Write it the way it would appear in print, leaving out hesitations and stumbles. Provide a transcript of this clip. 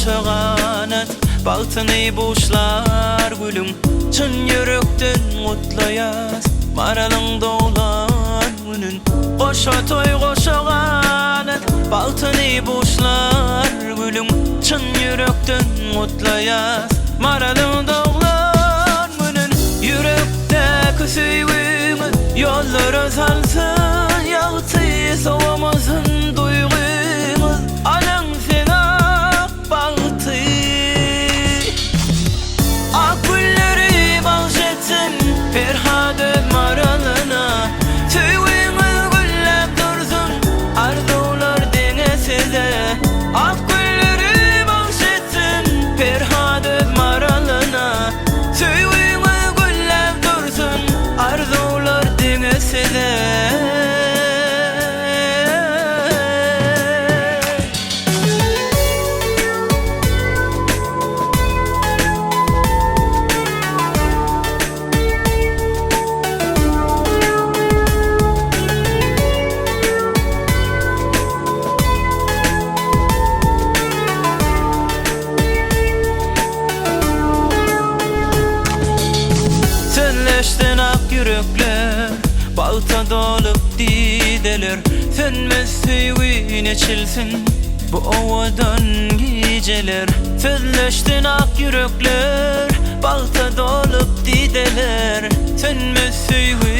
goşa ganat, Bagtyny buşlar gülüň. Çyn ýürekden gutlaýas, Maralyň doglan günün. Goşa toý, goşa ganat, Bagtyny buşlar gülüň. Çyn ýürekden gutlaýas, Maralyň doglan günün. Ýürekdäki söýgüňiz ýollara salsyn ýagty, sowamasyn duýgyňyz, alyň siz ak bagty. Ak gülleri bagş etsin Perhat öz Maralyna, söýgüňiz gülläp dursun, arzuwlar deňe size. Ak gülleri bagş etsin Perhat öz Maralyna, Söýgüňiz gülläp dursun, arzuwlar diňe size. Sözleşsin ak ýürekler, Bagta dolup dideler, Sönmez söýgi neçilsin Bu owadan gijeler. Sözleşsin ak ýürekler, Bagta dolup dideler, Sönmez söýgi.